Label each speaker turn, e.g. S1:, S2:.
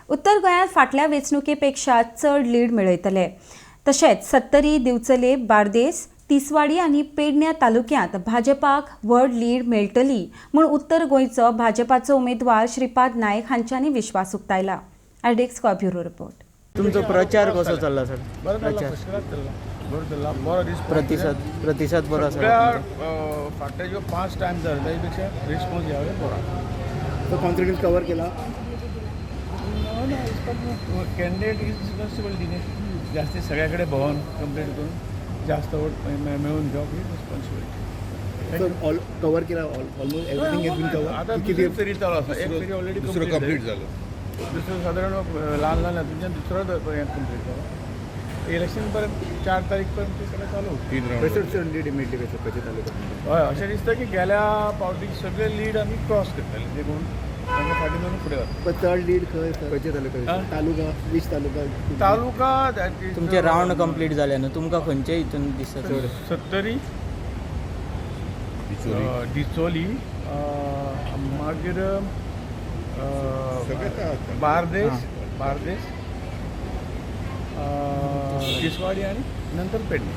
S1: उत्तर गोंयांत फाटल्या वेंचणुके पेक्षा चड लीड मेळयतले. तशेंच सत्तरी, दिवचले, बार्देस, तिसवाडी आनी पेडण्या तालुक्यांत भाजपाक व्हड लीड मेळटली म्हूण उत्तर गोंयचो भाजपाचो उमेदवार श्रीपाद नायक हांच्यांनी विश्वास उक्तायला. Iodex Goa bureau report.
S2: तुमचो प्रचार कसो चल्ला सर?
S3: बरो चल्ला.
S2: प्रचार.
S3: फर्स्ट क्लास चल्ला, बरो चल्ला, बरो रिस्पॉन्स.
S2: प्रतिसाद, प्रतिसाद बरो आसा
S3: सगळ्या
S2: तुमचो.
S3: फाटल्या ज्यो 5 टायम जाले ताजे पेक्षा रिस्पॉन्स ह्या वेळी बरो आसा.
S4: तो कॉन्फिडन्स कवर केला?
S3: कॅन्डिडेट is responsibility न्ही, जास्ती सगळ्याकडे भोंवन कंप्लीट करून जास्त वोट मेळोवन घेवप ही रिस्पॉन्सिबिलिटी.
S4: सो ऑल कवर केला, almost everything has been cover?
S3: आता
S4: किती?
S3: दुसरी फेरी चालू आसा. एक फेरी ऑलरेडी
S5: दुसरं कंप्लीट झालं.
S3: दुसरं साधारण ल्हान ल्हान हातूंतल्यान दुसरो हें कंप्लीट जालो. इलेक्शन पर्यंत, 4 तारीख पर्यंत ते सगळें चालू उरता.
S5: तीन राऊंड.
S4: सर, लीड मेळटली कशें खंयच्या तालुक्यात?
S3: हय, अशें दिसता की गेल्या पावटी सगळे लीड आमी क्रॉस करतले, देखून तांकां फाटीं धरून फुडें वता.
S4: पण चड लीड खंय, खंयच्या तालुक्यात?
S3: हा?
S4: तालुका, वीस तालुका?
S3: तालुका that is,
S2: तुमचे रावंड कंप्लीट जाले न्हू, तुमकां खंयचे हितून दिसता चड?
S3: सत्तरी.
S5: डिचोली.
S3: डिचोली, मागीर
S5: सगळे ते-
S3: बार्देस, बार्देस, तिसवाडी आणि नंतर पेडणे.